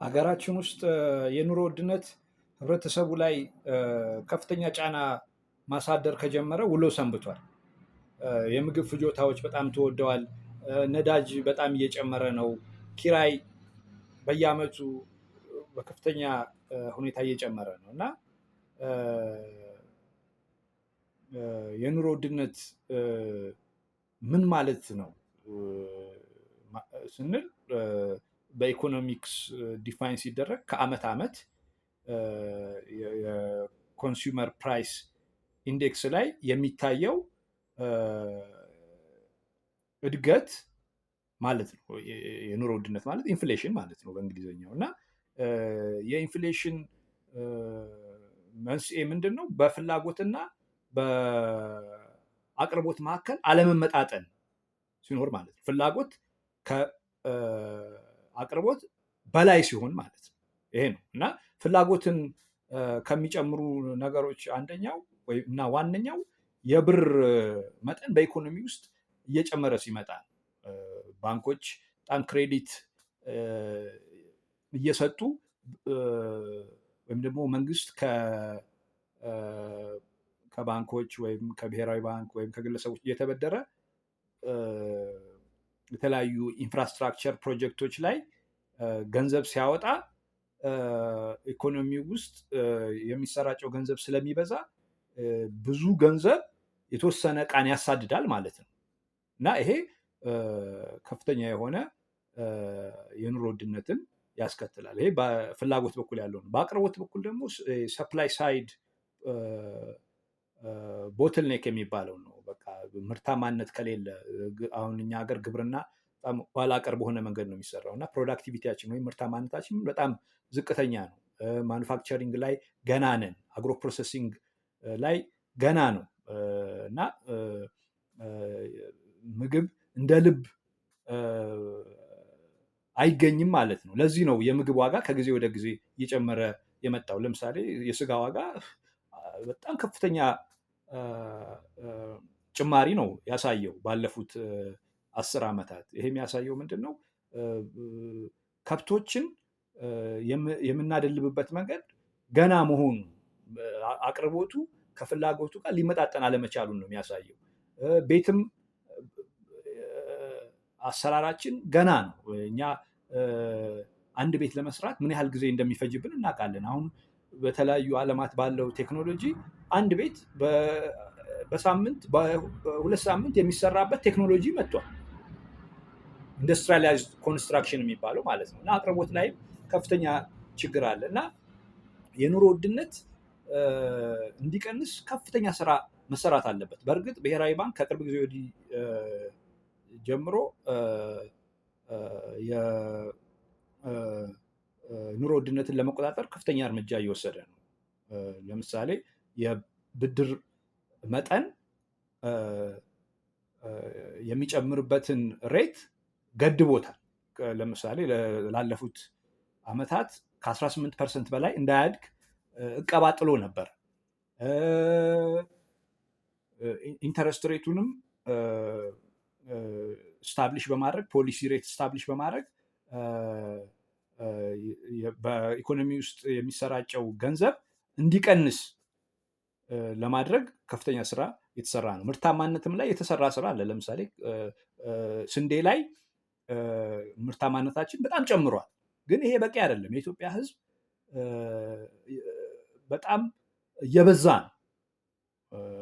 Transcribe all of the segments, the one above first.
ሀገራችን ውስጥ የኑሮ ውድነት ህብረተሰቡ ላይ ከፍተኛ ጫና ማሳደር ከጀመረ ውሎ ሰንብቷል። የምግብ ፍጆታዎች በጣም ተወደዋል። ነዳጅ በጣም እየጨመረ ነው። ኪራይ በየአመቱ በከፍተኛ ሁኔታ እየጨመረ ነው። እና የኑሮ ውድነት ምን ማለት ነው ስንል፣ በ economics define ሲደረግ ከአመት ዓመት የ consumer price index ላይ የሚታየው እድገት ማለት ነው። የኑሮ ውድነት ማለት inflation ማለት ነው በእንግሊዝኛው። እና የ inflation መንስኤ ምንድን ነው? በፍላጎትና በአቅርቦት መካከል አለመመጣጠን ሲኖር ማለት ነው። ፍላጎት ከአቅርቦት በላይ ሲሆን ማለት ነው። ይሄ ነው። እና ፍላጎትን ከሚጨምሩ ነገሮች አንደኛው እና ዋነኛው የብር መጠን በኢኮኖሚ ውስጥ እየጨመረ ሲመጣ፣ ባንኮች በጣም credit እየሰጡ ወይም ደግሞ መንግስት ከባንኮች ወይም ከብሔራዊ ባንክ ወይም ከግለሰቦች እየተበደረ የተለያዩ infrastructure ፕሮጀክቶች ላይ ገንዘብ ሲያወጣ፣ ኢኮኖሚ ውስጥ የሚሰራጨው ገንዘብ ስለሚበዛ ብዙ ገንዘብ የተወሰነ እቃን ያሳድዳል ማለት ነው። እና ይሄ ከፍተኛ የሆነ የኑሮ ውድነትን ያስከትላል። ይሄ በፍላጎት በኩል ያለው ነው። በአቅርቦት በኩል ደግሞ supply side bottleneck የሚባለው ነው። በቃ ምርታማነት ከሌለ፣ አሁን እኛ ሀገር ግብርና በጣም ኋላ ቀር በሆነ መንገድ ነው የሚሰራው እና productivity ያችን ወይም ምርታማነታችን በጣም ዝቅተኛ ነው። Manufacturing ላይ ገና ነን። Agro processing ላይ ገና ነው እና ምግብ እንደ ልብ አይገኝም ማለት ነው። ለዚህ ነው የምግብ ዋጋ ከጊዜ ወደ ጊዜ እየጨመረ የመጣው። ለምሳሌ የስጋ ዋጋ በጣም ከፍተኛ ጭማሪ ነው ያሳየው ባለፉት 10 ዓመታት። ይሄ የሚያሳየው ምንድን ነው? ከብቶችን የምናደልብበት መንገድ ገና መሆኑ፣ አቅርቦቱ ከፍላጎቱ ጋር ሊመጣጠን አለመቻሉን ነው የሚያሳየው። ቤትም አሰራራችን ገና ነው። እኛ አንድ ቤት ለመስራት ምን ያህል ጊዜ እንደሚፈጅብን እናውቃለን። አሁን በተለያዩ ዓለማት ባለው ቴክኖሎጂ አንድ ቤት በሳምንት፣ በ2 ሳምንት የሚሰራበት ቴክኖሎጂ መጥቷል። Industrialized construction የሚባለው ማለት ነው። እና አቅርቦት ላይም ከፍተኛ ችግር አለ። እና የኑሮ ውድነት እንዲቀንስ ከፍተኛ ስራ መሰራት አለበት። በእርግጥ ብሔራዊ ባንክ ከቅርብ ጊዜ ወዲህ ጀምሮ የኑሮ ውድነትን ለመቆጣጠር ከፍተኛ እርምጃ እየወሰደ ነው። ለምሳሌ የብድር መጠን የሚጨምርበትን rate ገድቦታል። ለምሳሌ ላለፉት አመታት ከ18% በላይ እንዳያድግ እቀባ ጥሎ ነበር። Interest rate ኡንም establish በማድረግ፣ policy rate establish በማድረግ በኢኮኖሚ ውስጥ የሚሰራጨው ገንዘብ እንዲቀንስ ለማድረግ ከፍተኛ ስራ የተሰራ ነው። ምርታማነትም ላይ የተሰራ ስራ አለ። ለምሳሌ ስንዴ ላይ ምርታማነታችን በጣም ጨምሯል። ግን ይሄ በቂ አይደለም። የኢትዮጵያ ሕዝብ በጣም እየበዛ ነው።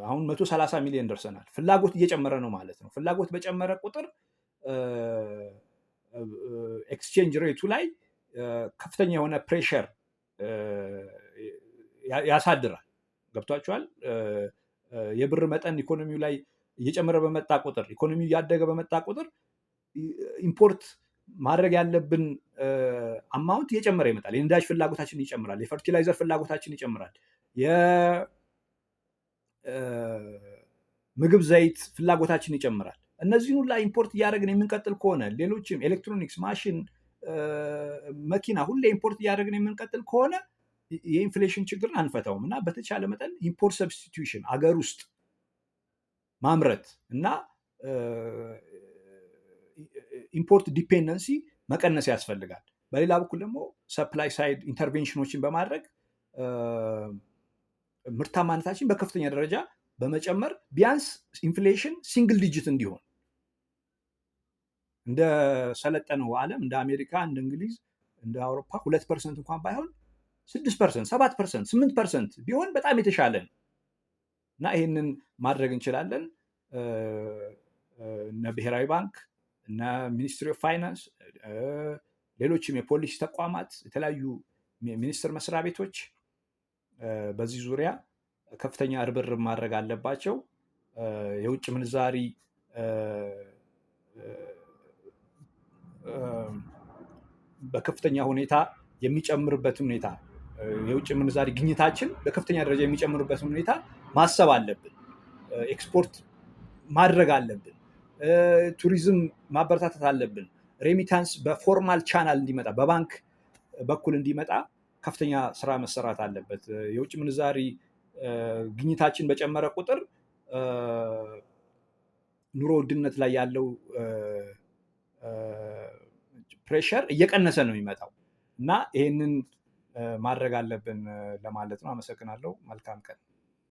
አሁን 130 ሚሊዮን ደርሰናል። ፍላጎት እየጨመረ ነው ማለት ነው። ፍላጎት በጨመረ ቁጥር exchange rate ኡ ላይ ከፍተኛ የሆነ pressure ያሳድራል። ገብቷችኋል? የብር መጠን ኢኮኖሚው ላይ እየጨመረ በመጣ ቁጥር፣ ኢኮኖሚው እያደገ በመጣ ቁጥር import ማድረግ ያለብን amount እየጨመረ ይመጣል። የነዳጅ ፍላጎታችን ይጨምራል። የ fertilizer ፍላጎታችን ይጨምራል። የምግብ ዘይት ፍላጎታችን ይጨምራል። እነዚህን ሁላ import እያደረግን የምንቀጥል ከሆነ፣ ሌሎችም ኤሌክትሮኒክስ፣ ማሽን፣ መኪና ሁሌ import እያደረግን የምንቀጥል ከሆነ የ inflation ችግርን አንፈታውም። እና በተቻለ መጠን import substitution፣ አገር ውስጥ ማምረት እና import dependency መቀነስ ያስፈልጋል። በሌላ በኩል ደግሞ supply side intervention ኦችን በማድረግ ምርታማነታችን በከፍተኛ ደረጃ በመጨመር ቢያንስ inflation single digit እንዲሆን፣ እንደ ሰለጠነው ዓለም፣ እንደ አሜሪካ፣ እንደ እንግሊዝ፣ እንደ አውሮፓ 2% እንኳን ባይሆን 6%፣ 7%፣ 8% ቢሆን በጣም የተሻለ ነው። እና ይህንን ማድረግ እንችላለን። እነ ብሔራዊ ባንክ፣ እነ Ministry of Finance፣ ሌሎችም የፖሊሲ ተቋማት፣ የተለያዩ ሚኒስቴር መስሪያ ቤቶች በዚህ ዙሪያ ከፍተኛ ርብርብ ማድረግ አለባቸው። የውጭ ምንዛሪ በከፍተኛ ሁኔታ የሚጨምርበት ሁኔታ፣ የውጭ ምንዛሪ ግኝታችን በከፍተኛ ደረጃ የሚጨምርበትን ሁኔታ ማሰብ አለብን። ኤክስፖርት ማድረግ አለብን። ቱሪዝም ማበረታታት አለብን። Remittance በ formal channel እንዲመጣ፣ በባንክ በኩል እንዲመጣ ከፍተኛ ስራ መሰራት አለበት። የውጭ ምንዛሪ ግኝታችን በጨመረ ቁጥር ኑሮ ውድነት ላይ ያለው pressure እየቀነሰ ነው የሚመጣው እና ይሄንን ማድረግ አለብን ለማለት ነው። አመሰግናለሁ። መልካም ቀን።